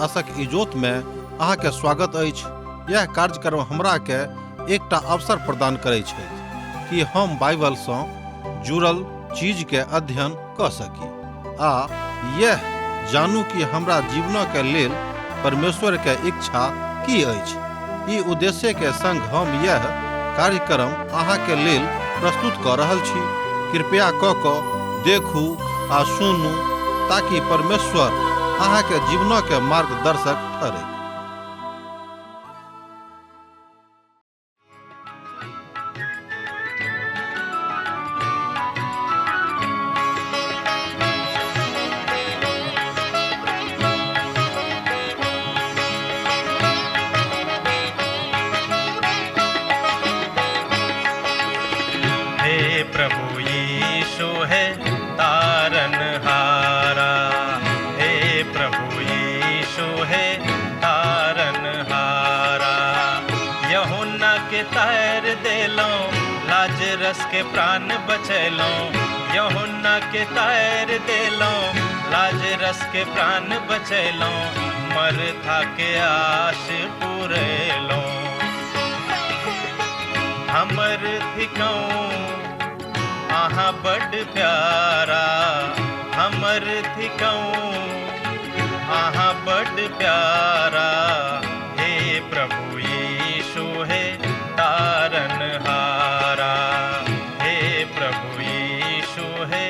आशक इजोत में अहाँ के स्वागत अछि। यह कार्यक्रम हमरा के एकटा अवसर प्रदान करै छथि कि हम बाइबल सँ जुड़ल चीज के अध्ययन क सकी आ यह जानू कि हमरा जीवन के लेल परमेश्वर के इच्छा की अछि। ई उद्देश्य के संग हम यह कार्यक्रम अहाँ के लेल प्रस्तुत क रहल छी। कृपया क क देखू आ सुनू ताकि परमेश्वर अहाँ के जीवन के मार्गदर्शक ठहरे। हे प्रभु यीशु है तारन हारा, हे प्रभु यीशु है तारन हारा। यहुन्ना के तार देलो, लाजरस के प्राण बचैलो। यहुन्ना के तार देलो, लाजरस के प्राण बचैलो। मरथा के आश पुरेलो। हमर थिकौं अहाँ बड प्यारा, हमर थिकौं अहाँ बड प्यारा। हे प्रभु यीशु हे तारन हारा, हे प्रभु यीशु हे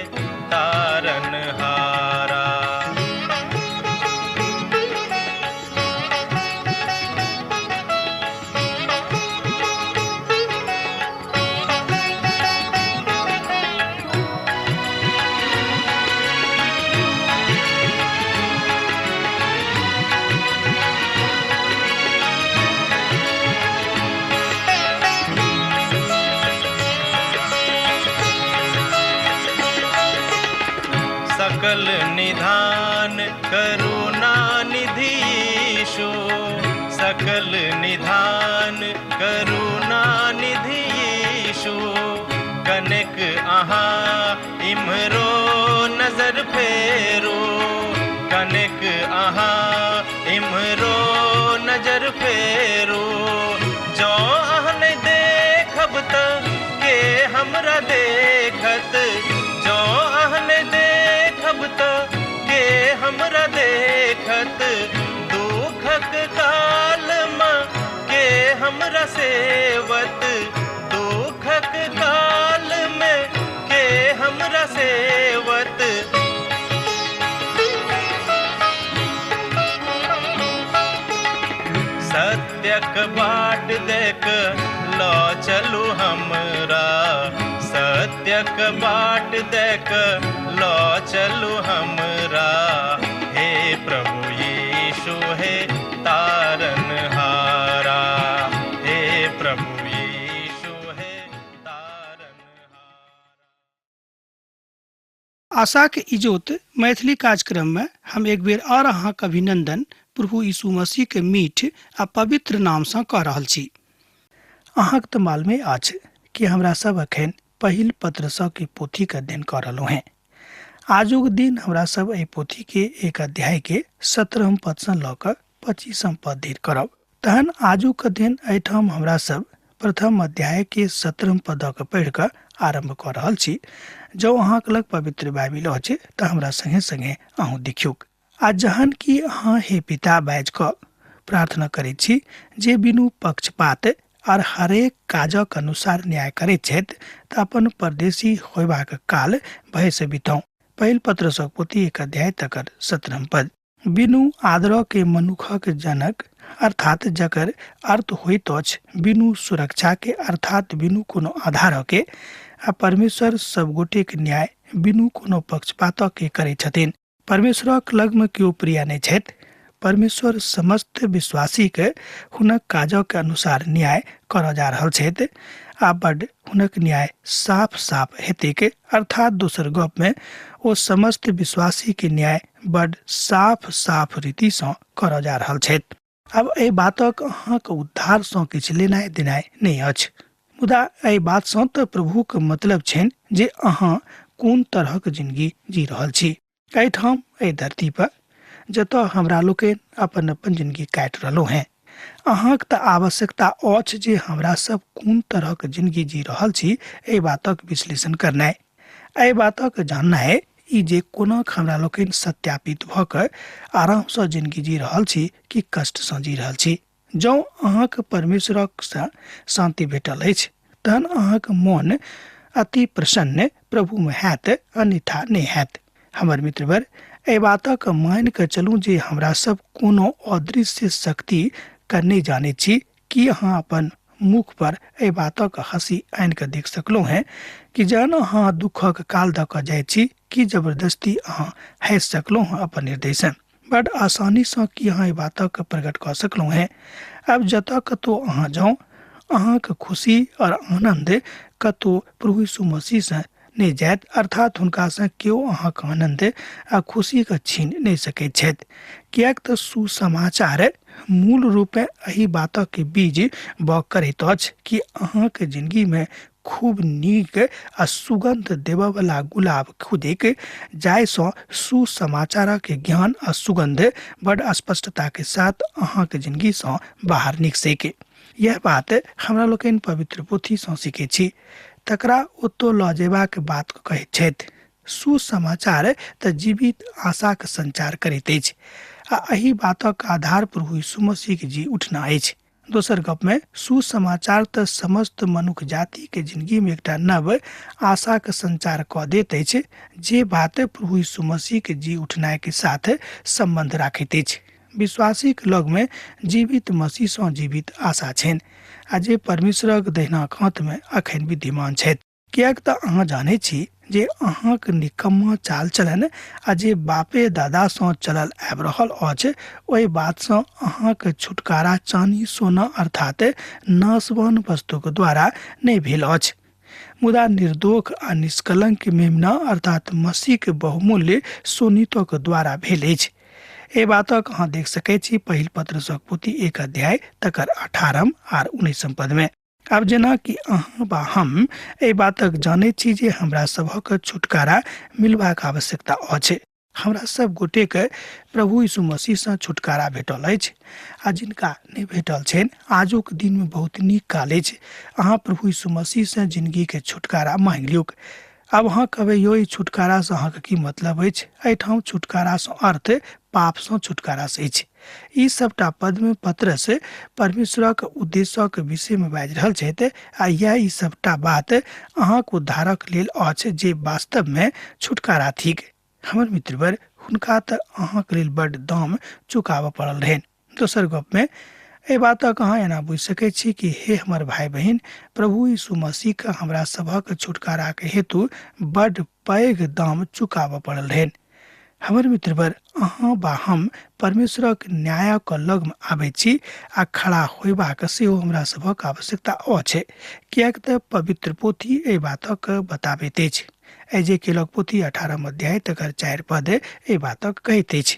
तारन हारा। सकल निधान करुणा निधि यीशु, सकल निधान करुणा निधि यीशु। कनेक अहाँ इम्हरो नजर फेरू, कनेक अहाँ इम्हरो नजर फेरू। जँ अहाँ नहि देखब त के हमरा देखत, जँ अहाँ नहि देखब त के हमरा देखत। दुखक काल मे के हमरा सेवत, दुखक काल मे के हमरा सेवत। सत्यक बाट देख ल चलू हमरा, सत्यक बाट देख ल चलू हमरा। हे प्रभु यीशु हे तारन हारा, हे प्रभु यीशु हे तारन हारा। आशाक इजोत मैथिली कार्यक्रम में हम एक बेर और अहाँक अभिनंदन प्रभु यीशु मसीह के मीठ आ पवित्र नाम सँ कऽ रहल छी। अहाँक तऽ मालूमे अछि कि हमरा सब अखन पहिल पत्रसँ के पोथी के अध्ययन कऽ रहलहुँ हेँ। आजुक दिन हमरा सब एहि पोथी के एक अध्याय के 17 पद सँ लऽ कऽ 25 पद धरि करब। तहन आजुक अध्ययन एहिठाम हमरा सब प्रथम अध्याय के 17 पद के पढ़ि कऽ आरम्भ कऽ रहल छी। जँ अहाँक लग पवित्र बाइबिल अछि तऽ हमरा संगे संगे अहूँ देखियौक। आ जहन कि अहाँ हे पिता बाजि कऽ प्रार्थना करैत छी जे बिनु पक्षपात आर हरेक काजक अनुसार न्याय करैत छथि तऽ अपन परदेशी होयबाक काल भय से बिताउ। पहिल पत्रसक पोथी 1 अध्याय तकर 17 पद। बिनु आदर के मनुखक जनक अर्थात जकर अर्थ होइत अछि बिनु सुरक्षा के अर्थात बिनु कोनो आधार के, आ परमेश्वर सब गोटेक न्याय बिनु कोनो पक्षपात के करैत छथिन। परमेश्वरक लगमे केओ प्रिय नहि छथि। परमेश्वर समस्त विश्वासी के हुनक काजक अनुसार न्याय करऽ जा रहल छथि आ बड हुनक न्याय साफ साफ हेतैक। अर्थात दोसर गप में ओ समस्त विश्वासी के न्याय बड साफ साफ रीति सँ करऽ जा रहल छथि। आब एहि बातक अहाँक उद्धार सँ किछु लेनाइ देनाइ नहि अछि, मुदा एहि बात सँ तऽ प्रभुक मतलब छनि जे अहाँ कोन तरहक जिंदगी जी रहल छी एहिठाम एहि धरती पर। जतऽ हमरा लोकनि अपन अपन जिनगी काटि रहलहुँ हेँ। अहाँक तऽ आवश्यकता अछि जे हमरा सब कोन तरहक जिनगी जी रहल छी एहि बातक विश्लेषण करनाइ, एहि बातक जाननाइ ई जे कोना हमरा लोकनि सत्यापित भऽ कऽ आरामसँ जिनगी जी रहल छी कि कष्टसँ जी रहल छी। जँ अहाँक परमेश्वरसँ शान्ति भेटल अछि तहन अहाँक मन अति प्रसन्न प्रभुमे हैत, अन्यथा नहि हैत। हमर मित्रवर, एहि बातक मानि कऽ चलू जे हमरा सब कोनो अदृश्य शक्ति के नहि जानैत छी। कि अहाँ अपन मुख पर एहि बातक हँसी आनि कऽ देख सकलहुँ हेँ कि जहन अहाँ दुःखक काल दऽ कऽ जाइत छी कि जबरदस्ती अहाँ हँसि सकलहुँ हेँ अपन हृदयसँ? बड आसानीसँ की अहाँ एहि बातक प्रकट कऽ सकलहुँ हेँ? आब जतऽ कतहु अहाँ जाउ, अहाँक खुशी आओर आनन्द कतहु प्रभु यीशु मसीहसँ नहि जायत, अर्थात हुनकासँ केओ अहाँक आनन्द आ खुशीके छीन नहि सकैत छथि, किएक तऽ सुसमाचार मूल रूपेँ एहि बातक बीज बाउग करैत अछि कि अहाँक जिनगीमे खूब नीक आ सुगन्ध देबयवला गुलाब खुदिक, जाहिसँ सुसमाचारक ज्ञान आ सुगन्ध बड स्पष्टताके साथ अहाँक जिनगीसँ बाहर निकसैक। यह बात हमरा लोकनि पवित्र पोथीसँ सीखैत छी। तकरा ओतऽ लऽ जेबाक बात कहैत छथि। सुसमाचार तऽ जीवित आशाक संचार करैत अछि आ एहि बातक आधार प्रभु यीशु मसीहक जी उठना अछि। दोसर गपमे सुसमाचार तऽ समस्त मनुख जातिके जिनगीमे एकटा नव आशाक संचार कऽ दैत अछि, जे बात प्रभु यीशु मसीहके जी उठनाइके साथ सम्बन्ध राखैत अछि। विश्वासीक लगमे जीवित मसीहसँ जीवित आशा छनि आ जे परमेश्वरक दहिना कातमे अखन विद्यमान छथि। किएक तऽ अहाँ जानैत छी जे अहाँक निकम्मा चाल चलन आ जे बापे दादासँ चलल आबि रहल अछि ओहि बातसँ अहाँक छुटकारा चानी सोना अर्थात नाशवान वस्तुक द्वारा नहि भेल अछि, मुदा निर्दोष आ निष्कलंक मेमना अर्थात मसीहक बहुमूल्य सोनितक द्वारा भेल अछि। एहि बातक अहाँ देख सकैत छी पहिल पत्रसक पोथी 1 अध्याय तकर 18 आर 19 पदमे। आब जेना कि अहाँ वा हम एहि बातक जानैत छी जे हमरा सभक छुटकारा मिलबाक आवश्यकता अछि। हमरा सब गोटेके प्रभु यीशु मसीहसँ छुटकारा भेटल अछि आ जिनका नहि भेटल छनि आजुक दिनमे बहुत नीक काल अछि। अहाँ प्रभु यीशु मसीहसँ जिनगीके छुटकारा मांगि लियौक। आब अहाँ कहबै, यौ ई छुटकारासँ अहाँके की मतलब अछि? एहिठाम छुटकारासँ अर्थ पापसँ छुटकारासँ अछि। ई सबटा पदमे पतरस परमेश्वरक उद्देश्यक विषयमे बाजि रहल छथि आ यैह ई सबटा बात अहाँक उद्धारक लेल अछि जे वास्तवमे छुटकारा थिक। हमर मित्रवर, हुनका तऽ अहाँक लेल बड्ड दाम चुकाबऽ पड़ल रहनि। दोसर गपमे एहि बातक अहाँ एना बुझि सकैत छी कि हे हमर भाय बहिन, प्रभु यीशु मसीहके हमरा सभक छुटकाराक हेतु बड्ड पैघ दाम चुकाबऽ पड़ल रहनि। हमर मित्रवर, अहाँ वा हम परमेश्वरक न्यायक लगमे आबैत छी आ खड़ा होयबाक सेहो हमरा सभक आवश्यकता अछि, किएक तऽ पवित्र पोथी एहि बातक बताबैत अछि। एजेकेलक पोथी 18 अध्याय तकर 4 पद एहि बातक कहैत अछि,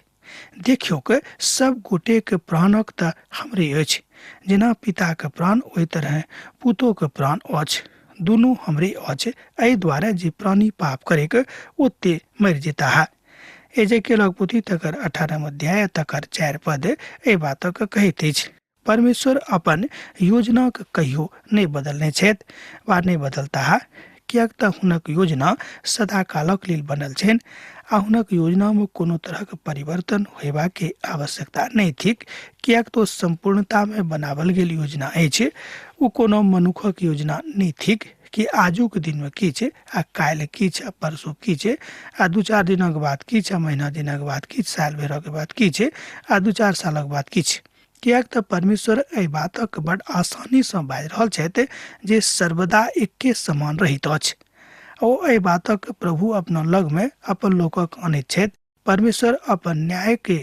देखियौक सब गोटेक प्राणक तऽ हमरे अछि, जेना पिताक प्राण ओहि तरहे पुतोक प्राण अछि, दुनू हमरे अछि, एहि दुआरे जे प्राणी पाप करेक ओते मरि जेताह। एजेकेलक पोथी तकर 18 अध्याय तकर 4 पद एहि बातक कहैत अछि। परमेश्वर अपन योजनाक कहियो नहि बदलने छथि वा नहि बदलताह, किएक तऽ हुनक योजना सदाकालक लेल बनल छनि आ हुनक योजनामे कोनो तरहक परिवर्तन होयबाके आवश्यकता नहि थिक, किएक तऽ ओ सम्पूर्णतामे बनावल गेल योजना अछि। ओ कोनो मनुखक योजना नहि थिक कि आजुक दिनमे किछु आ काल्हि किछु आ परसू किछु आ 2-4 दिनक बाद किछु आ महीना दिनक बाद किछु, साल भरिक बाद किछु आ 2-4 सालक बाद किछु। किएक तऽ परमेश्वर एहि बातक बड आसानीसँ बाजि रहल छथि जे सर्वदा एके समान रहैत अछि। ओ एहि बातक प्रभु अपना लगमे अपन लोकक अनैत छथि। परमेश्वर अपन न्यायके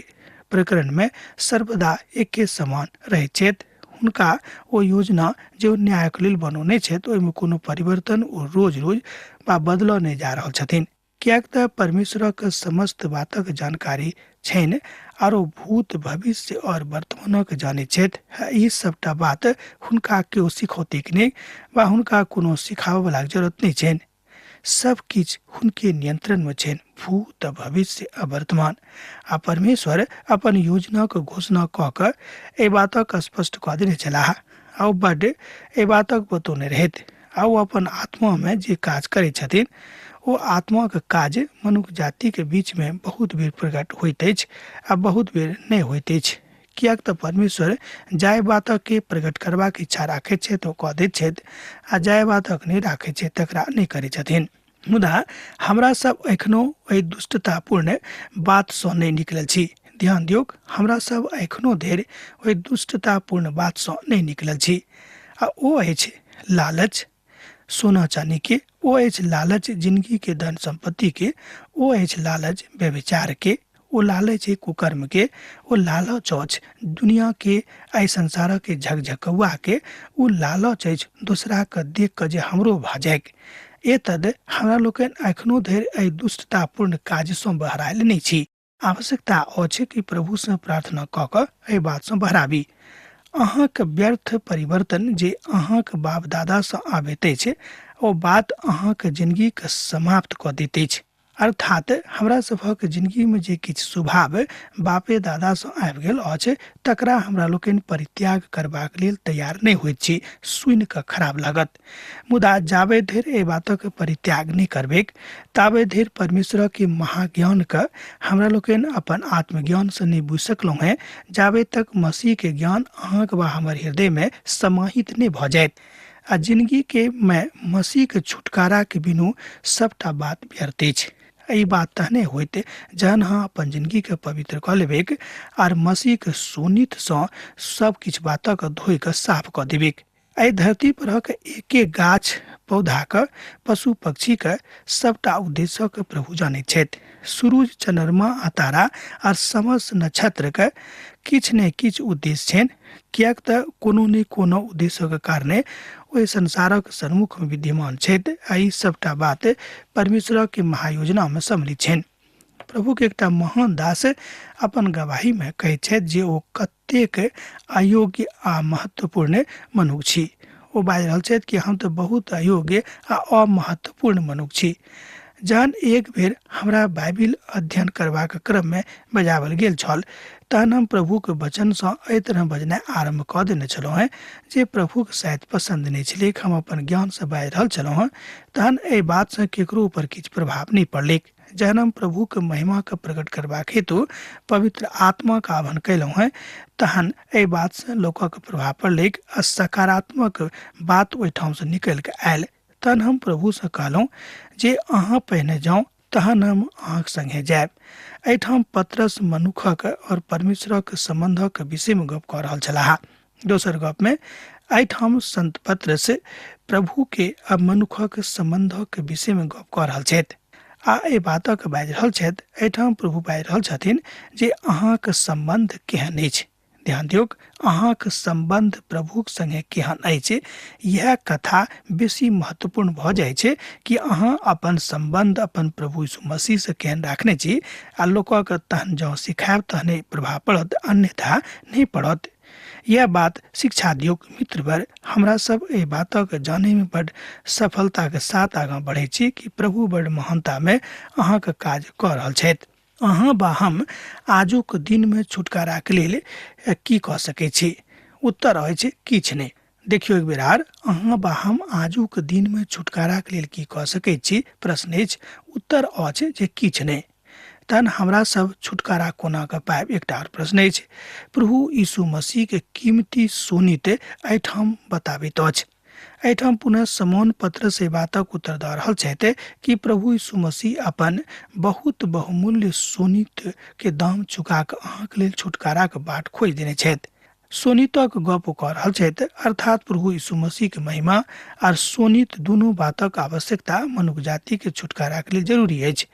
प्रकरणमे सर्वदा एके समान रहैत छथि। हुनका ओ योजना जे ओ न्यायक लेल बनौने छथि ओहिमे कोनो परिवर्तन ओ रोज रोज वा बदलऽ नहि जा रहल छथिन, किएक तऽ परमेश्वरक समस्त बातक जानकारी छनि आरो भूत भविष्य और वर्तमानक जानैत छथि। ई सबटा बात हुनका केओ सिखौतैक नहि वा हुनका कोनो सिखाबयवलाक जरूरत नहि छनि। सब किछु हुनके नियंत्रणमे छनि, भूत, भविष्य आ वर्तमान। आ परमेश्वर अपन योजनाक घोषणा कऽ कऽ एहि बातक स्पष्ट कऽ देने छलाह आ ओ बड्ड एहि बातक बतौने रहथि। आ ओ अपन आत्मामे जे काज करै छथिन ओ आत्माक काज मनुख जातिके बीचमे बहुत बेर प्रकट होइत अछि आ बहुत बेर नहि होइत अछि, किएक तऽ परमेश्वर जाहि बातके प्रकट करबाक इच्छा राखैत छथि ओ कऽ दैत छथि आ जाहि बातक नहि राखैत छथि तकरा नहि करै छथिन। मुदा हमरा सब एखनो एहि दुष्टतापूर्ण बातसँ नहि निकलल छी। ध्यान दियौक, हमरा सब एखनो धरि ओहि दुष्टतापूर्ण बातसँ नहि निकलल छी, आ ओ अछि लालच सोना चानी के, ओ अछि लालच जिंदगी के धन संपत्ति के, ओ अछि लालच व्यभिचार के, ओ लालच है कुकर्म के, ओ लालच अछि दुनिया के, एहि संसार के झकझकौआ के, ओ लालच अछि दोसरा के देख के जे हमरो भऽ जाइक। एतद हमरा लोकनि एखनो धरि एहि दुष्टतापूर्ण काजसँ बहरायल नहि छी। आवश्यकता अछि कि प्रभुसँ प्रार्थना कऽ कऽ एहि बातसँ बहराबी। अहाँक व्यर्थ परिवर्तन जे अहाँक बाप दादासँ आबैत अछि ओ बात अहाँक जिनगीके समाप्त कऽ दैत अछि। अर्थात हमरा सभक जिनगीमे जे किछु स्वभाव बापे दादासँ आबि गेल अछि तकरा हमरा लोकनि परित्याग करबाक लेल तैयार नहि होइत छी, सुनि कऽ खराब लागत। मुदा जाबे धरि एहि बातक परित्याग नहि करबैक ताबे धरि परमेश्वरक महाज्ञानके हमरा लोकनि अपन आत्मज्ञानसँ नहि बुझि सकलहुँ हेँ, जाबे तक मसीहके ज्ञान अहाँक वा हमर हृदयमे समाहित नहि भऽ जायत आ जिनगीके मे मसीहके छुटकाराके बिनु सबटा बात व्यर्थ अछि। एहि बात तहने होइत जहन अहाँ अपन जिनगीके पवित्र कऽ लेबैक आर मसीहके शोणितसँ सब किछु बातक धोइ कऽ साफ कऽ देबैक। एहि धरती परक एक एक गाछ पौधाके पशु पक्षीके सबटा उद्देश्यके प्रभु जानैत छथि। सूरज चन्द्रमा आ तारा आर समस्त नक्षत्रके किछु ने किछु उद्देश्य छनि, किएक तऽ कोनो ने कोनो उद्देश्यके कारणे ओहि संसारक सन्मुखमे विद्यमान छथि आ ई सबटा बात परमेश्वरके महायोजनामे सम्मिलित छनि। प्रभुके एकटा महान दास अपन गवाहीमे कहैत छथि जे ओ कतेक अयोग्य आ महत्वपूर्ण मनुख छी। ओ बाजि रहल छथि कि हम तऽ बहुत अयोग्य आ अमहत्वपूर्ण मनुख छी। जहन एक बेर हमरा बाइबिल अध्ययन करबाक क्रममे बजाओल गेल छल तहन हम प्रभुके वचनसँ एहि तरह बजनाइ आरम्भ कऽ देने छलहुँ हेँ जे प्रभुके शायद पसन्द नहि छलैक। हम अपन ज्ञानसँ बाजि रहल छलहुँ हेँ तहन एहि बातसँ केकरो ऊपर किछु प्रभाव नहि पड़लैक। जहन हम प्रभुके महिमाके प्रकट करबाक हेतु पवित्र आत्माके आह्वान कयलहुँ हेँ तहन एहि बातसँ लोकक प्रभाव पड़लैक आ सकारात्मक बात ओहिठामसँ निकलि कऽ आयल। तहन हम प्रभुसँ कहलहुँ जे अहाँ पहिने जाउ तहन हम अहाँक संगे जायब। एहिठाम पतरस मनुखक और परमेश्वरक सम्बन्धक विषयमे गप कऽ रहल छलाह। दोसर गपमे एहिठाम संत पतरस प्रभुके आ मनुखक सम्बन्धक विषयमे गप कऽ रहल छथि आ एहि बातक बाजि रहल छथि। एहिठाम प्रभु बाजि रहल छथिन जे अहाँक सम्बन्ध केहन अछि। ध्यान दियौक, अहाँक सम्बन्ध प्रभुक संगे केहन अछि। इएह कथा बेसी महत्वपूर्ण भऽ जाइ छै कि अहाँ अपन सम्बन्ध अपन प्रभु यीशु मसीहसँ केहन राखने छी आ लोकक तहन जँ सिखायब तहने प्रभाव पड़त, अन्यथा नहि पड़त। यह बात शिक्षा दियौक मित्रवर। हमरा सब एहि बातक जानैमे बड सफलताके साथ आगाँ बढ़ै छी कि प्रभु बड महानतामे अहाँके काज कऽ रहल छथि। अहाँ बा हम आजुक दिनमे छुटकाराके लेल की कऽ सकै छी? उत्तर अछि किछु नहि। देखियौ एक बेर आर, अहाँ बा हम आजुक दिनमे छुटकाराके लेल की कऽ सकै छी? प्रश्न अछि, उत्तर अछि जे किछु नहि। तहन हमरा सब छुटकारा कोना कऽ पायब? एकटा आओर प्रश्न अछि। प्रभु यीशु मसीहके कीमती शोणित एहिठाम बताबैत अछि। एहिठाम पुनः समौन पतरस एहि बातक उत्तर दऽ रहल छथि कि प्रभु यीशु मसीह अपन बहुत बहुमूल्य शोणित के दाम चुका कऽ अहाँके लेल छुटकाराक बाट खोजि देने छथि। शोणितक गप कऽ रहल छथि, अर्थात प्रभु यीशु मसीह के महिमा आर शोणित दुनू बातक आवश्यकता मनुख जाति के छुटकाराक लेल जरूरी अछि।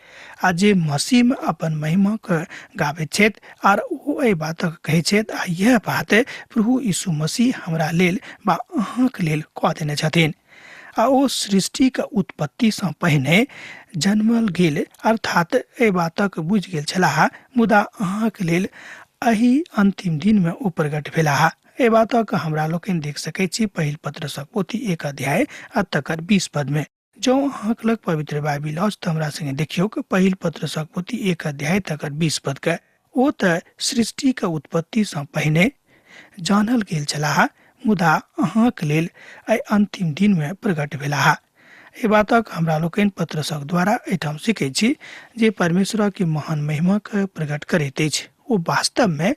आ जे मसीह में अपन महिमा के गाबैत छथि आर ओ एहि बातक कहै छथि आ यह बात प्रभु यीशु मसीह हमरा लेल बा अहाँके लेल कऽ देने छथिन। आ ओ सृष्टिके उत्पत्तिसँ पहिने जन्मल गेल, अर्थात एहि बातक बुझि गेल छलाह, मुदा अहाँके लेल एहि अन्तिम दिनमे ओ प्रकट भेलाह। एहि बातक हमरा लोकनि देख सकैत छी पहिल पत्रसक पोथी 1 अध्याय आ तकर 20 पदमे। जँ अहाँक लग पवित्र बाइबिल अछि तऽ हमरा संगे देखियौक पहिल पत्रसक पोथी 1 अध्याय तकर 20 पदके। ओ तऽ सृष्टिके उत्पत्तिसँ पहिने जानल गेल छलाह, मुदा अहाँक लेल एहि अन्तिम दिनमे प्रकट भेलाह। एहि बातक हमरा लोकनि पत्रसक द्वारा एहिठाम सीखै छी जे परमेश्वरक महान महिमाके प्रकट करैत अछि। ओ वास्तवमे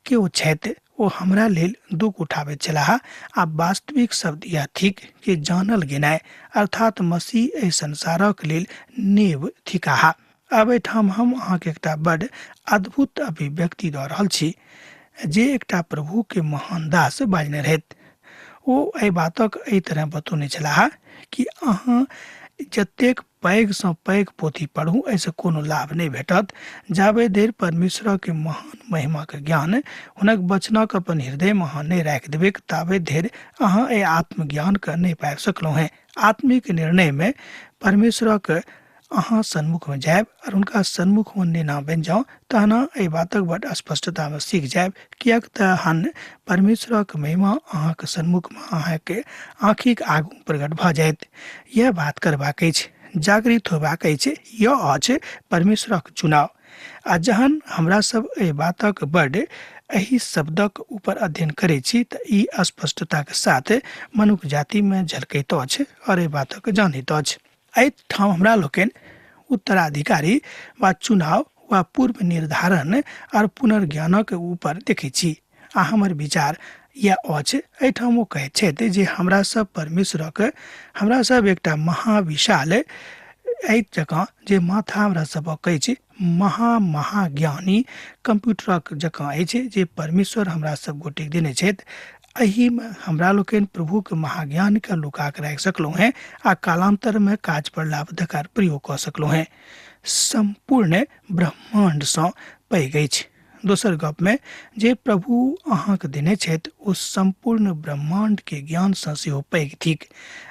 केओ छथि, ओ हमरा लेल दुख उठाबैत छलाह। आ वास्तविक शब्द यह थिक कि जानल गेनाइ, अर्थात मसीह एहि संसारक लेल नेव थिकाह। आब एहिठाम हम अहाँके एकटा बड अद्भुत अभिव्यक्ति दऽ रहल छी जे एकटा प्रभुके महान दास बाजने रहथि। ओ एहि बातक एहि तरह बतौने छलाह कि अहाँ जतेक पैघ सँ पैघ पोथी पढ़ू, एहिसँ कोनो लाभ नहि भेटत जाबे देर परमेश्वरके महान महिमाके ज्ञान हुनक वचनक अपन हृदयमे अहाँ नहि राखि देबैक, ताबे धरि अहाँ एहि आत्मज्ञानके नहि पाबि सकलहुँ हेँ। आत्मिक निर्णयमे परमेश्वरक अहाँ सन्मुखमे जायब आओर हुनका सन्मुखमे नेना बनि जाउ, तहन एहि बातक बड स्पष्टतामे सीख जायब, किएक तऽ हन परमेश्वरक महिमा अहाँके सन्मुखमे अहाँके आँखिक आगू प्रकट भऽ जायत। यह बात करबाक अछि, जागृत होयबाक अछि, यह अछि परमेश्वरक चुनाव। आ जहन हमरा सब एहि बातक बड एहि शब्दक ऊपर अध्ययन करै छी तऽ ई स्पष्टताके साथ मनुख जातिमे झलकैत अछि आओर एहि बातक जानैत अछि। एहिठाम हमरा लोकनि उत्तराधिकारी वा चुनाव वा पूर्व निर्धारण आओर पुनर्ज्ञानक ऊपर देखै छी। आ हमर विचार यह अछि, एहिठाम ओ कहैत छथि जे हमरा सब परमेश्वरक हमरा सब एकटा महाविशाल एहि जकाँ जे माथा हमरा सबक अछि, महा महाज्ञानी कंप्यूटरक जकाँ अछि जे परमेश्वर हमरा सब गोटेक देने छथि। एहिमे हमरा लोकनि प्रभुके महाज्ञानके लुका कऽ राखि सकलहुँ हेँ आ कालान्तरमे काज पड़ला पर तकर प्रयोग कऽ सकलहुँ हेँ। सम्पूर्ण ब्रह्माण्डसँ पैघ अछि। दोसर गपमे जे प्रभु अहाँके देने छथि ओ सम्पूर्ण ब्रह्माण्डके ज्ञानसँ सेहो पैघ थिक।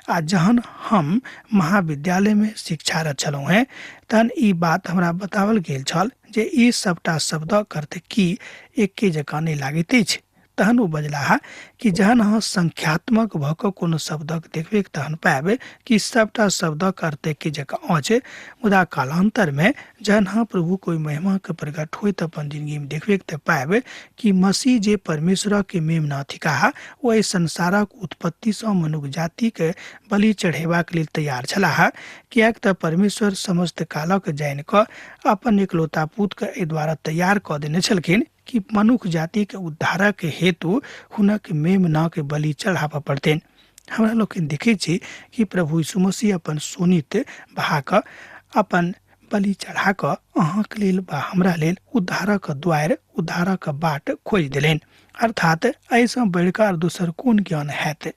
आ जहन हम महाविद्यालयमे शिक्षारत छलहुँ हेँ तहन ई बात हमरा बताओल गेल छल जे ई सबटा शब्दक अर्थ की एके जकाँ नहि लागैत अछि। तहन ओ बजलाह कि जहन अहाँ संख्यात्मक भऽ कऽ कोनो शब्दक देखबैक तहन पायब कि सबटा शब्दक अर्थ एके जकाँ अछि, मुदा कालान्तरमे जहन अहाँ प्रभु कोइ महिमाके प्रकट होइत अपन जिंदगीमे देखबैक तऽ पायब कि मसीह जे परमेश्वरके मेमना थिकाह ओ एहि संसारक उत्पत्तिसँ मनुख जातिके बलि चढ़ेबाक लेल तैयार छलाह, किएक तऽ परमेश्वर समस्त कालक जानि कऽ अपन एकलौता पुतके एहि द्वारा तैयार कऽ देने छलखिन कि मनुख जातिके उद्धारक हेतु हुनक मेमनाके बलि चढ़ाबऽ पड़तनि। हमरा लोकनि देखै छी कि प्रभु यीशु मसीह अपन शोणित बहा कऽ अपन बलि चढ़ा कऽ अहाँके लेल वा हमरा लेल उद्धारक द्वारि, उद्धारक बाट खोजि देलनि। अर्थात एहिसँ बढ़िकऽ आर दोसर कोन ज्ञान हैत?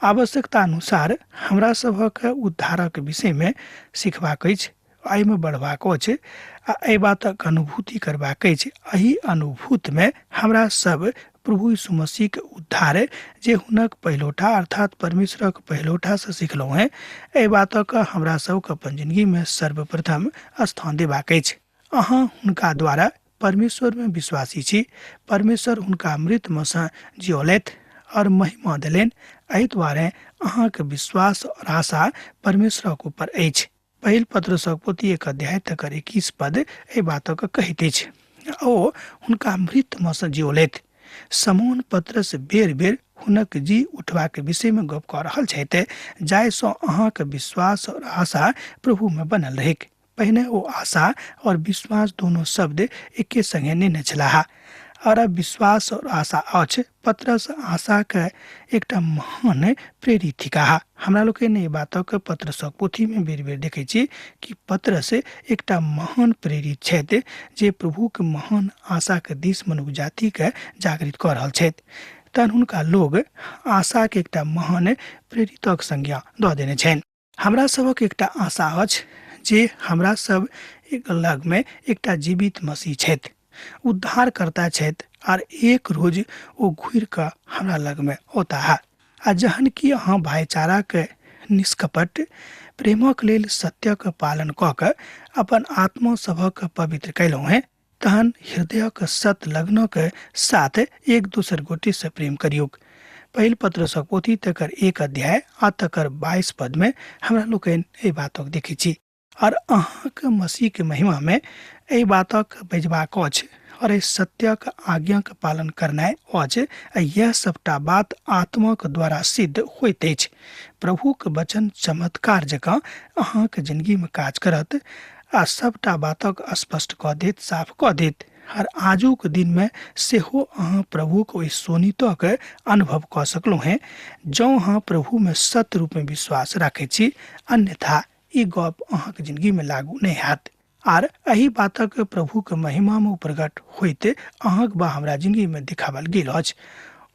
आवश्यकता अनुसार हमरा सभक उद्धारक विषयमे सिखबाक अछि, एहिमे बढ़बाक अछि आ एहि बातक अनुभूति करबाक अछि। एहि अनुभूतिमे हमरा सब प्रभु यीशु मसीहके उद्धार जे हुनक पहिलौठा अर्थात परमेश्वरक पहिलौठासँ सिखलहुँ हेँ, एहि बातक हमरा सबके अपन जिंदगीमे सर्वप्रथम स्थान देबाक अछि। अहाँ हुनका द्वारा परमेश्वरमे विश्वासी छी। परमेश्वर हुनका मृतमे सँ जिऔलथि आओर महिमा देलनि। एहि दुआरे अहाँके विश्वास आओर आशा परमेश्वरक ऊपर अछि। पहिल पत्रसक पोथी 1 अध्याय तकर 21 पद एहि बातक कहैत अछि। ओ हुनका मृतमे सँ जिऔलथि। समौन पत्रस बेर बेर हुनक जी उठबाक विषयमे गप कऽ रहल छथि, जाहिसँ अहाँके विश्वास आओर आशा प्रभुमे बनल रहैक। पहिने ओ आशा और विश्वास दोनों शब्द एके संगे नेने छलाह और अब विश्वास और आशा अछि। पत्रस आशाके एकटा महान प्रेरित थिकाह। हमरा लोकनि एहि बातक पत्रसक पोथीमे बेर बेर देखै छी कि पत्रस एकटा महान प्रेरित छथि जे प्रभुके महान आशाके दिस मनुख जातिके जागृत कऽ रहल छथि। तहन हुनका लोग आशाके एकटा महान प्रेरितक संज्ञा दऽ देने छनि। हमरा सभक एकटा आशा अछि जे हमरा सब एक लगमे एकटा जीवित मसीह छथि, उद्धारकर्ता छथि आर एक रोज ओ घुरि कऽ हमरा लगमे औताह। आ जहन कि अहाँ भाईचाराके निष्कपट प्रेमक लेल सत्यक पालन कऽ कऽ अपन आत्मा सभक पवित्र कयलहुँ हेँ, तहन हृदयक सत लगनक साथ एक दोसर गोटे से प्रेम करियौक। पहिल पत्रसक पोथी तकर 1 अध्याय आ तकर 22 पद में हमरा लोकनि एहि बातक देखै छी। और अहाँके मसीह के महिमा में एहि बातक बजबाक अछि और एहि सत्यक आज्ञाक पालन करनाइ अछि। यह सबटा बात आत्माक द्वारा सिद्ध होइत अछि। प्रभुक वचन चमत्कार जकाँ अहाँके जिंदगी में काज करत आ सबटा बातक स्पष्ट कऽ देत, साफ कऽ देत। और आजुक दिन में सेहो अहाँ प्रभुक ओहि सोनितक अनुभव कऽ सकलहुँ हेँ जँ अहाँ प्रभु में सत्य रूप में विश्वास राखै छी, अन्यथा ई गप अहाँके जिंदगी में लागू नहि हैत। आर एहि बातक प्रभुक महिमा में प्रकट होइत अहाँक बा हमरा जिंदगी में देखावल गेल अछि।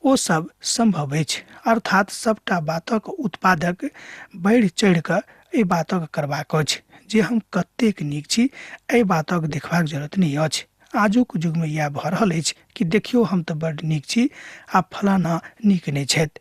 ओ सब संभव अछि, अर्थात सबटा बातक उत्पादक बढ़ि चढ़ि कऽ एहि बातक करबाक अछि जे हम कतेक नीक छी, एहि बातक देखबाक जरूरत नहि अछि। आजुक युगमे इएह भऽ रहल अछि कि देखियौ हम तऽ बड्ड नीक छी आ फलाना नीक नहि छथि,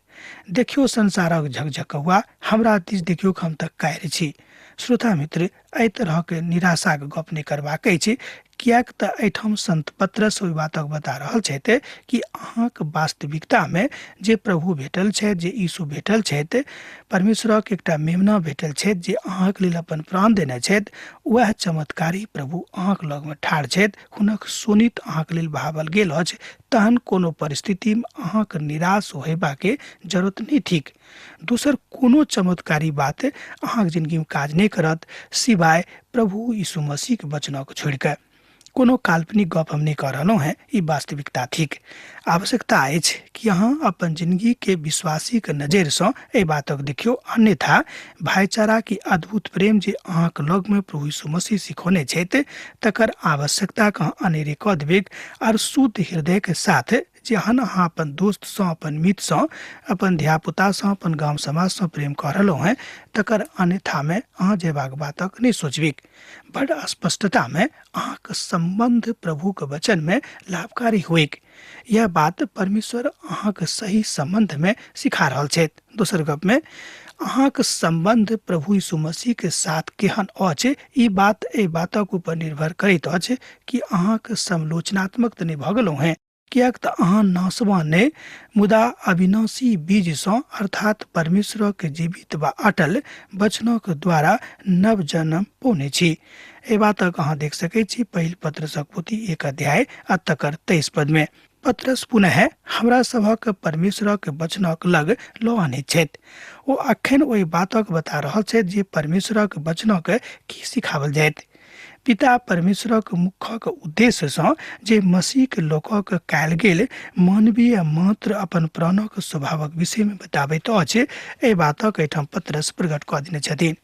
देखियौ संसारक झकझकौआ हमरा दिस देखियौ हम तऽ कायर छी। श्रोता मित्र, एहि तरहक निराशाक गप नहि करबाक अछि, किएक तऽ एहिठाम संत पत्रस ओहि बातक बता रहल छथि कि अहाँक वास्तविकतामे जे प्रभु भेटल छथि, जे यीशु भेटल छथि, परमेश्वरक एकटा मेमना भेटल छथि जे अहाँक लेल अपन प्राण देने छथि, वएह चमत्कारी प्रभु अहाँक लगमे ठाढ़ छथि, हुनक शोणित अहाँक लेल बहावल गेल अछि। तहन कोनो परिस्थितिमे अहाँक निराश होयबाके जरूरत नहि थिक। दोसर कोनो चमत्कारी बात अहाँक जिंदगीमे काज नहि करत सिवाय प्रभु यीशु मसीहके वचनक छोड़ि कऽ। कोनो काल्पनिक गप हम नहि कऽ रहलहुँ हेँ, ई वास्तविकता थिक। आवश्यकता अछि कि अहाँ अपन जिंदगीके विश्वासीके नजरिसँ एहि बातक देखियौ, अन्यथा भाईचारा के अद्भुत प्रेम जे अहाँक लगमे प्रभु यीशु मसीह सिखौने छथि तकर आवश्यकताके अहाँ अनेरे कऽ देबैक। आर शुद्ध हृदयके साथ जहन अहाँ अपन दोस्तसँ, अपन मित्रसँ, अपन धियापुतासँ, अपन गाम समाजसँ प्रेम कऽ रहलहुँ हेँ तकर अन्यथामे अहाँ जयबाक बातक नहि सोचबैक। बड़ स्पष्टतामे अहाँके सम्बन्ध प्रभुके वचनमे लाभकारी होइक, यह बात परमेश्वर अहाँके सही सम्बन्धमे सिखा रहल छथि। दोसर गपमे अहाँके सम्बन्ध प्रभु यीशु मसीहके साथ केहन अछि ई बात एहि बातक ऊपर निर्भर करैत अछि कि अहाँके समालोचनात्मक तऽ नहि भऽ गेलहुँ हेँ, किएक तऽ अहाँ नाशवान नहि मुदा अविनाशी बीजसँ अर्थात परमेश्वरक जीवित वा अटल वचनक द्वारा नव जन्म पौने छी। एहि बातक अहाँ देख सकैत छी पहिल पत्रसक पोथी 1 अध्याय आ तकर 23 पदमे। पत्रस पुनः हमरा सभक परमेश्वरक वचनक लग लऽ आनैत छथि। ओ अखन ओहि बातक बता रहल छथि जे परमेश्वरक वचनक की सिखावल जायत। पिता परमेश्वरक मुखक उद्देश्यसँ जे मसीहक लोकक कयल गेल मानवीय मात्र अपन प्राणक स्वभावक विषयमे बताबैत अछि, एहि बातक एहिठाम पत्रस प्रकट कऽ देने छथिन।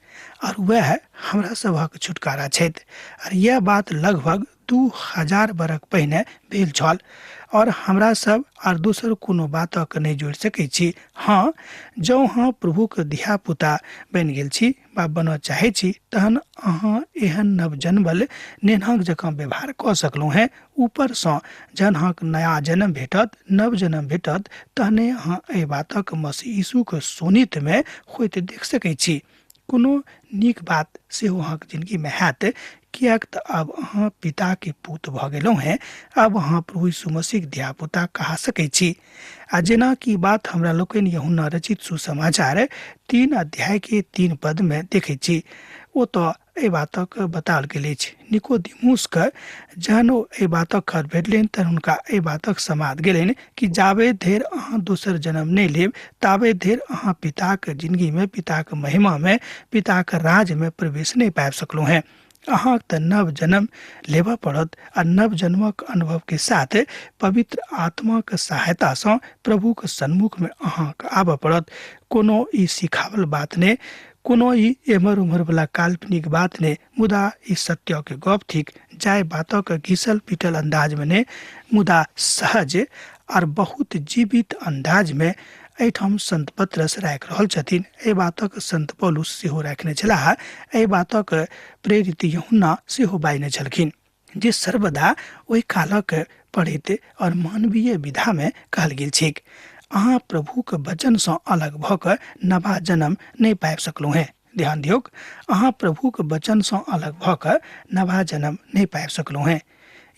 और वएह हमरा सभक छुटकारा छथि। और यह बात लगभग 2000 बरख पहिने भेल छल और हमरा सब आर दोसर कोनो बातक नहि जोड़ि सकै छी। हाँ, जँ अहाँ प्रभुक धियापुता बनि गेल छी वा बनऽ चाहै छी तहन अहाँ एहन नव जन्मल नेनाक जकाँ व्यवहार कऽ सकलहुँ हेँ। ऊपरसँ जहन अहाँक नया जन्म भेटत, नव जन्म भेटत, तहने अहाँ एहि बातक मसीह यीशुक शोणितमे होइत देख सकै छी। कोनो नीक बात सेहो अहाँके जिंदगीमे हैत, किएक तऽ आब अहाँ पिताके पूत भऽ गेलहुँ हेँ, आब अहाँ प्रभु यीशु मसीहक धियापुता कहा सकै छी। आ जेना कि बात हमरा लोकनि यूहन्ना रचित सुसमाचार 3 अध्याय के 3 पद में देखै छी, ओ तऽ एहि बातक बताओल गेल अछि। निकोदेमुसके जहन ओ एहि बातक खबर भेटलनि तहन हुनका एहि बातक समाद गेलनि कि जाबे धरि अहाँ दोसर जन्म नहि लेब ताबे धरि अहाँ पिताक जिंदगीमे, पिताक महिमामे, पिताक राजमे प्रवेश नहि पाबि सकलहुँ हेँ। अहाँके तऽ नव जन्म लेबऽ पड़त आ नव जन्मक अनुभवके साथ पवित्र आत्माक सहायतासँ प्रभुक सन्मुखमे अहाँके आबऽ पड़त। कोनो ई सिखावल बात नहि, कोनो ई एम्हर उम्हर वाला काल्पनिक बात नहि, मुदा ई सत्यके गप थिक, जाहि बातक घिसल पिटल अन्दाजमे नहि मुदा सहज आर बहुत जीवित अन्दाजमे एहिठाम संत पत्रस राखि रहल छथिन। एहि बातक संत पौलुस सेहो राखने छलाह, एहि बातक प्रेरित यूहन्ना सेहो बाजने छलखिन, जे सर्वदा ओहि कालक पढ़ैत और मानवीय विधामे कहल गेल छैक। अहाँ प्रभुक वचनसँ अलग भऽ कऽ नवा जन्म नहि पाबि सकलहुँ हेँ। ध्यान दियौक, अहाँ प्रभुक वचनसँ अलग भऽ कऽ नवा जन्म नहि पाबि सकलहुँ हेँ।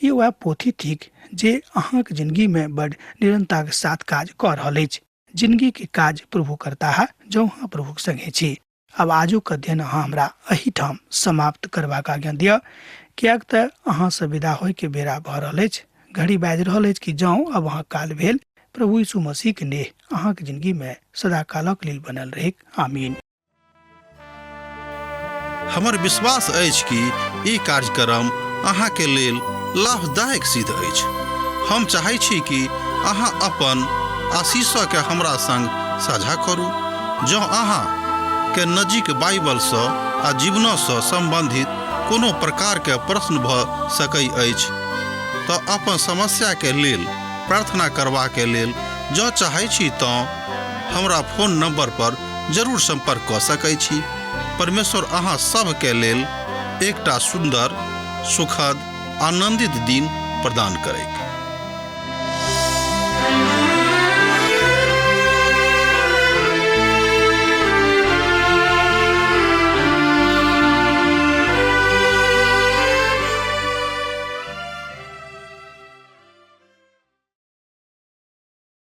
ई वएह पोथी थिक जे अहाँक जिंदगीमे बड़ निरंतरताक साथ काज कऽ रहल अछि। जिंदगी के काज प्रभु करताह जौं अहाँ प्रभुक संगे छी। आब आजुक अध्ययन अहाँ हमरा एहिठाम समाप्त करबाक आज्ञा दिअ, किएक तऽ अहाँसँ विदा होइके बेरा भऽ रहल अछि। घड़ी बाजि रहल अछि कि जाउ अब अहाँ काल भेल। प्रभु यीशु मसीह के नेह अहाँके जिंदगी में सदा कालक लेल बनल रहैक। आमीन। हमर विश्वास अछि कि ई कार्यक्रम अहाँके लेल लाभदायक सिद्ध अछि। हम चाहै छी कि अहाँ अपन आशीषके हमरा संग साझा करू। जँ अहाँ के नजीक बाइबलसँ आ जीवनसँ सम्बन्धित कोनो प्रकारके प्रश्न भऽ सकै अछि तऽ अपन समस्याके लेल प्रार्थना करबाके लेल जँ चाहै छी तँ हमरा फोन नंबर पर जरूर संपर्क कऽ सकै छी। परमेश्वर अहाँ सभके लेल एकटा सुन्दर, सुखद, आनंदित दिन प्रदान करैक।